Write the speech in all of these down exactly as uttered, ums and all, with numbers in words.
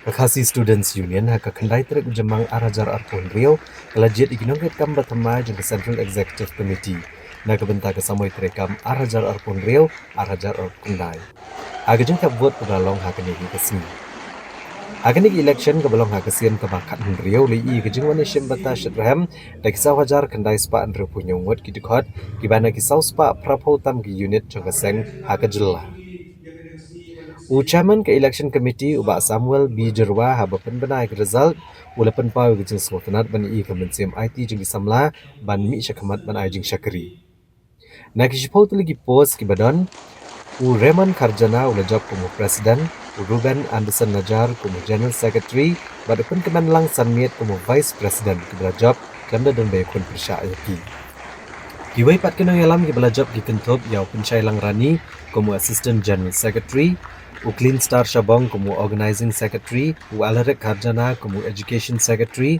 Ka Khasi Students Union ha ka khyndai tarik u Jymmang ar hajar arphew hynriew ka la jied ïa ki nongkitkam ba thymmai jong ka Central Executive Committee na ka bynta ka samoi treikam ar hajar arphew hynriew ar hajar arphew khyndai ha ka jingthep vote kaba la long ha kane ka sngi. Ha kane ka election kaba long ha ka sien kaba khathynriew la ïohi ïa ka jingwan ïashim bynta shitrhem da ki saw hajar khyndai spah hynriewphew hynñiew ngut ki dkhot kiba na ki saw spah phraphew tam ki unit jong ka seng ha ka jylla. U Chairman ka Election Committee u Bah Samuel B Jyrwa haba pynbna ïa ka result u la pynpaw ïa ka jingsngewtynnad ban ïohi ïa ka mynsiem aiti jong ki samla ban mih shakhmat ban ai jingshakri. Na ki shiphew tylli ki post kiba don, u Raymond Kharjana u la jop kum u President, u Ruben Anderson Najar kum u General Secretary bad u Pynkmenlang Sanmiet kum u Vice President kiba la jop khlem da don ba ïakhun pyrshah ïa ki. Kiwei pat ki nongïalam kiba la jop ki kynthup ïa u Pynshai Langrani kum u Assistant General Secretary, u Clean Star Shabong kum u Organising Secretary, u Alaric Kharjana kum u Education Secretary,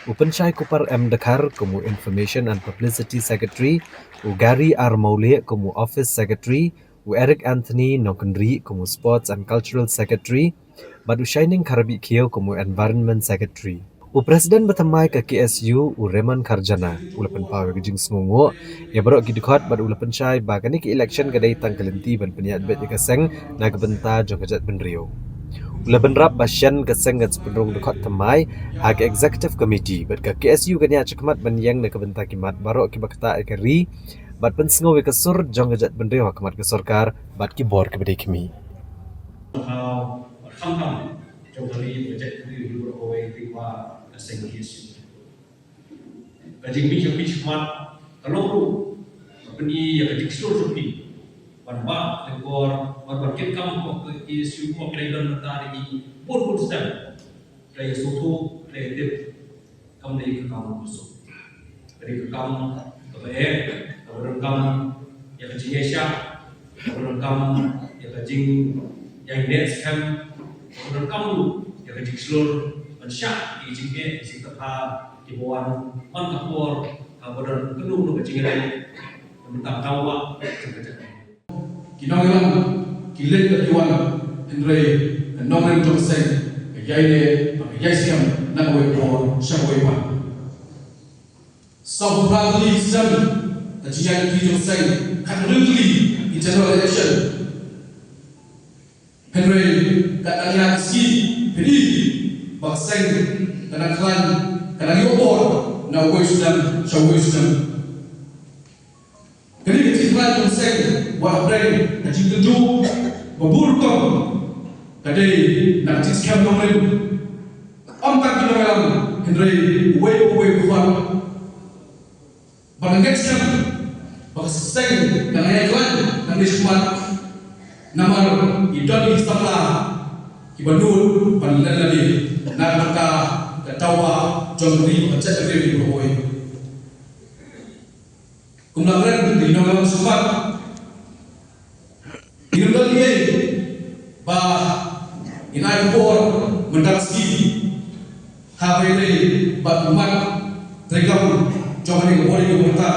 u Pynshai Kupar M Dkhar kum u Information and Publicity Secretary, u Gary R Mawlieh kum u Office Secretary, u Eric Anthony Nongkynrih kum u Sports and Cultural Secretary, bad u Shining Kharbih Khiew kum u Environment Secretary. U President ba thymmai ka K S U u Raymond Kharjana u la pynpaw ïa ka jingsngewnguh ïa baroh ki dkhot bad u la pynshai ba kane ka election ka dei tang ka lynti ban pynïaid beit ïa ka seng na ka bynta jong ka jaitbynriew. U la bynrap ba shen ka seng kan sa pynrung dkhot thymmai ha ka Executive Committee bad ka K S U kan ïaid shakhmat ban ïeng na ka bynta ki mat baroh kiba ktah ïa ka ri bad pynsngew ïa ka sur jong ka jaitbynriew ha khmat ka sorkar bad ki bor kiba dei khmih. Khamtam jong ka ri ka jaitbynriew ïa baroh kawei, tang ba ka seng K S U. Ka jingmih jong phi shakhmat ka long ruh ban pyni ïa ka jingshlur jong phi ban bah lyngkor bad ban kitkam kum ka K S U, kum ka dei ban mynta da ki bun bun snem. Ka dei sngewthuh, ka dei tip, kam dei ka kam ka suk. Ka dei ka kam kaba eh, kaba donkam ïa ka jingïaishah, kaba donkam ïa ka jingïaineh skhem, kaba donkam ruh ïa ka jingshlur ban shah ïa ka jingeh ka jingtapha kiba wan man ka por kaba don kano kano ka jingïaleh na bynta ka dawa jong ka jaitbynriew. Ki nongïalam ki leit bad ki wan, hynrei ka nongrim jong ka seng ka ïaineh bad ka ïaiskhem na kawei ka por sha kawei pat. Sawphew phra tylli ki snem ka jingïaid lynti jong ka seng, khathynriew tylli ki general election. Hynrei katba ngi ïa ka sngi phi i ba ka seng ka nang khlaiñ, ka nang ïoh bor na uwei u snem sha uwei u snem. Kane ka jingkhlaiñ jong ka seng wat hapdeng ka jingkynjuh ba bun rukom ka dei na ka jingskhem nongrim. Ym tang ki nongïalam hynrei uwei pa uwei u khot. Ba ka ngeit skhem ba ka seng ka nang ïaid khlaiñ nangne shakhmat. Namar ki don ki samla kiba nud ban len lade na ka bynta ka dawa jong ka ri bad ka jaitbynriew baroh kawei. Kum la kren ki nongïalam shakhmat, ngim don ei ei ba ngin ai khubor mynta ka sngi haba ïadei bad u mat treikam jong kane ka body ka bynta,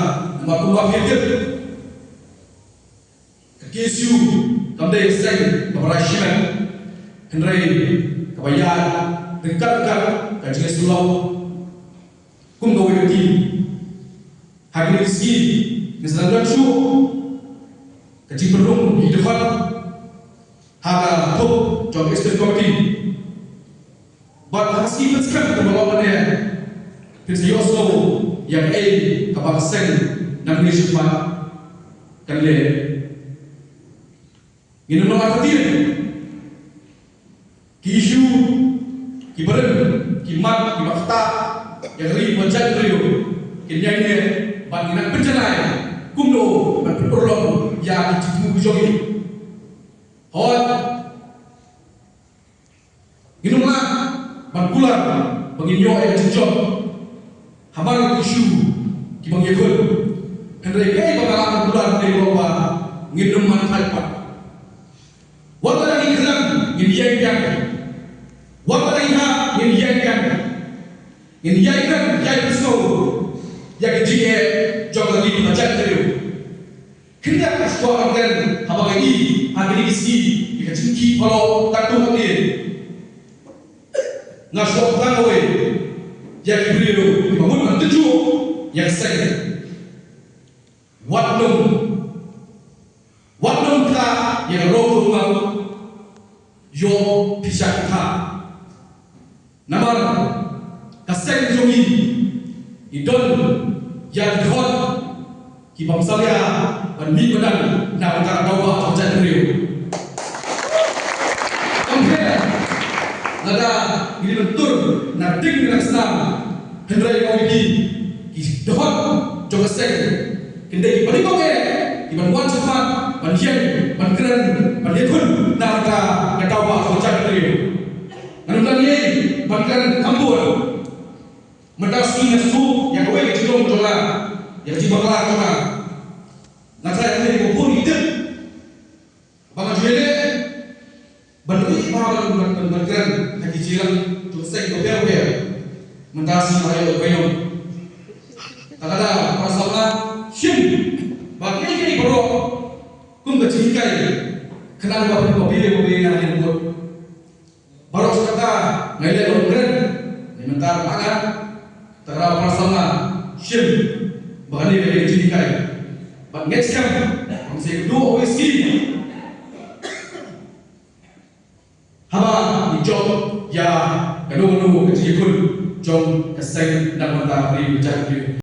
namar kumba phi tip, ka K S U kam dei ka seng kaba rai shimet, hynrei kaba ïaid ryngkat ryngkat ka jingïasyllok kum kawei ka team. Ha kine ki sngi ngin sa don shuh ka jingpynrung ki dkhot ha ka thup jong ka Executive Committee. Bad ha ka sngi pynskhem kaba long hangne phin sa ïohsngew ïa kaei kaba ka seng nangne shakhmat kan leh. Ngin ym long artatien. Ki issue kiba rim, ki mat kiba ktah ïa ka ri bad jaitbynriew kin ïaineh bad ngin nang pynjanai kumno ban pynurlong ïa ki jingthmu ki jong ngi. Hooid, ngin ym lah ban kular ba ngin ïoh ïa ka jingjop hamar ki issue kiba ngi ïakhun. Hynrei kaei ba nga lah ban kular ka long ba ngin ym man thait pat. Wat la ngi khlem ngin ïeng biang. Wat la ngi ha ngin ïeng biang. Ngin ïeng biang, ïeng biang sngewbha ïa ka jingeh jong ka ri ka jaitbynriew. Khyndiat ka shuwa ka kren haba ngi ha kine ki sngi ïa ka jingkhih baroh katto katne. Nga shu tang kawei ïa ki briew kiba mut ban tynjuh ïa ka seng. Wat nym, wat nym ktah ïa ka rong ka ummat, ïoh phi shah ktah. Namar ka seng jong ngi i don ïa ki dkhot kiba ym salia ban mih madan na ka daw ba ka jaitbynriew. Kam pher lada ngi dei ban tur na ding na snam, hynrei ong ki, ki dkhot jong ka seng kin dei kiba dei tong eh, kiban wan shakhmat ban ïeng ban kren ban ïakhun na ka daw ba ka jaitbynriew. Ngan ym lah ïa ban kren kham bun. Mynta sngi nga sngewthuh ïa kawei ka jinglong jong nga, ïa ka jingbakla jong nga. Nga tharai ïa kawei ka bun ki tip ba nga ju ïaleh ban ïohi ba ban, ban, ban kren ha ki jingïalang jong ka seng bapher bapher. Mynta sngi nga ïoh ka baiong. Te lada para samla shim ba kiei kiei baroh kum ka jinghikai, khnang ba phin ïoh ba phi ïoh ïa ka jingmut. Baroh shi katta nga ïaleh ban kren, ne mynta nga ïaleh. Te lada para samla shim ba kane ka dei ka jinghikai, bad ngeit skhem ba ngin sa ïakynduh ha kawei ka sngi haba ngi jop ïa kano kano ka jingïakhun jong ka seng na ka bynta ka ri ka jaitbynriew.